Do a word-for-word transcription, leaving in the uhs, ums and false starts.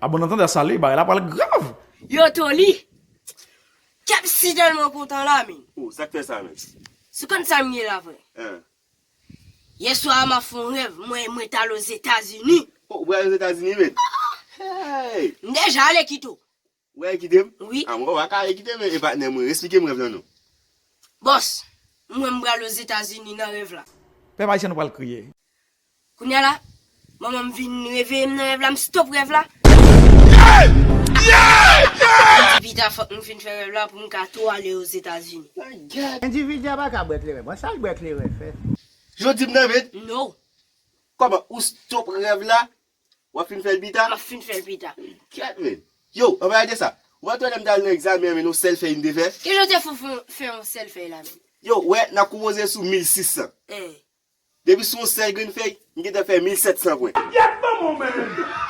A bon, nan tande sa li, bagay la pral grav. Yo, Toli. Kèt, si tèlman kontan la, men. Oh, sa k fè sa menm? Si konn sa m ye la, vre. Hein. Yè swa a m ap fè yon rèv, mwen, mwen t al Ozetazini. Oh, ou al Ozetazini, men? Hey! M deja ale kite w. Ou al kite m? Wi. Ah, mwen, ou pa ka ale kite m, men, e patnè mwen, eksplike m rèv lan non. Bòs, mwen m pral Ozetazini nan rèv la. Pèp ayisyen nou pral kriye. Kounye a la, manman m vin reveye m nan rèv la, m stop rèv la. M di pita fòk m fin fè rèv la pou m ka tou ale Ozetazini. Endividi a pa ka bwè kleren. Bon, sa l bwè kleren fè? Jodi m nan men. No, Kòman ou stop rèv la? W ap fin fè l pita? m ap fin fè l pita. Kèt men. Yo, anpayay de sa. Ou pa t wè lè m t al nan egzamen an, men yon sèl fèy m te fè? Kijan w te fè fè yon sèl fèy la menm? Yo, wè, n ap konpoze sou mil sis san. Hein. Depi sou yon sèl grenn fèy, m gentan fè mil sèt san pwen. Yèt manman w menm.